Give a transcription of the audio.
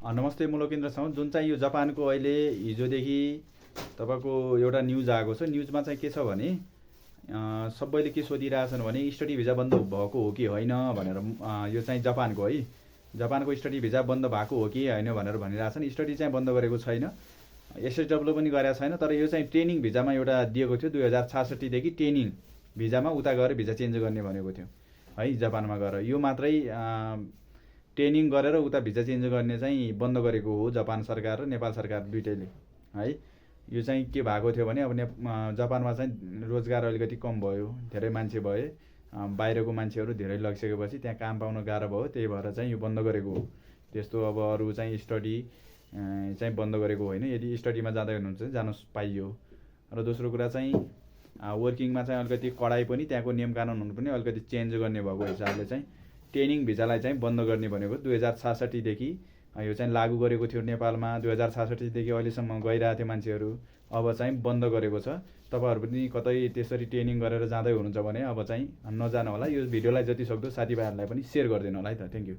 नमस्ते, म लोकेन्द्र साउन्त। जुन चाहिँ यो जापानको अहिले हिजोदेखि तपाईँको एउटा न्युज आएको छ। न्युजमा चाहिँ के छ भने सबैले के सोधिरहेछन् भने स्टडी भिजा बन्द भएको हो कि होइन भनेर। यो चाहिँ जापानको है, जापानको स्टडी भिजा बन्द भएको हो कि होइन भनेर भनिरहेछन्। स्टडी चाहिँ बन्द गरेको छैन, एसएसडब्ल्यू पनि गरेको छैन। तर यो चाहिँ ट्रेनिङ भिजामा एउटा दिएको थियो 2066देखि ट्रेनिङ भिजामा उता गएर भिजा चेन्ज गर्ने भनेको थियो है, जापानमा गएर। यो मात्रै ट्रेनिङ गरेर उता भिजा चेन्ज गर्ने चाहिँ बन्द गरेको हो जापान सरकार र नेपाल सरकार दुइटैले है। यो चाहिँ के भएको थियो भने अब जापानमा चाहिँ रोजगार अलिकति कम भयो, धेरै मान्छे भए, बाहिरको मान्छेहरू धेरै लगिसकेपछि त्यहाँ काम पाउन गाह्रो भयो, त्यही भएर चाहिँ यो बन्द गरेको हो। त्यस्तो अब अरू चाहिँ स्टडी चाहिँ बन्द गरेको होइन। यदि स्टडीमा जाँदै हुनुहुन्छ भने जान पाइयो। र दोस्रो कुरा चाहिँ वर्किङमा चाहिँ अलिकति कडाइ पनि, त्यहाँको नियम कानुनहरू पनि अलिकति चेन्ज गर्ने भएको हिसाबले चाहिँ ट्रेनिङ भिजालाई चाहिँ बन्द गर्ने भनेको 2066देखि यो चाहिँ लागू गरेको थियो नेपालमा। 2066देखि अहिलेसम्म गइरहेको थियो मान्छेहरू, अब चाहिँ बन्द गरेको छ। तपाईँहरू पनि कतै त्यसरी ट्रेनिङ गरेर जाँदै हुनुहुन्छ भने अब चाहिँ नजानु होला। यो भिडियोलाई जति सक्दो साथीभाइहरूलाई पनि सेयर गरिदिनु होला है त। Thank you.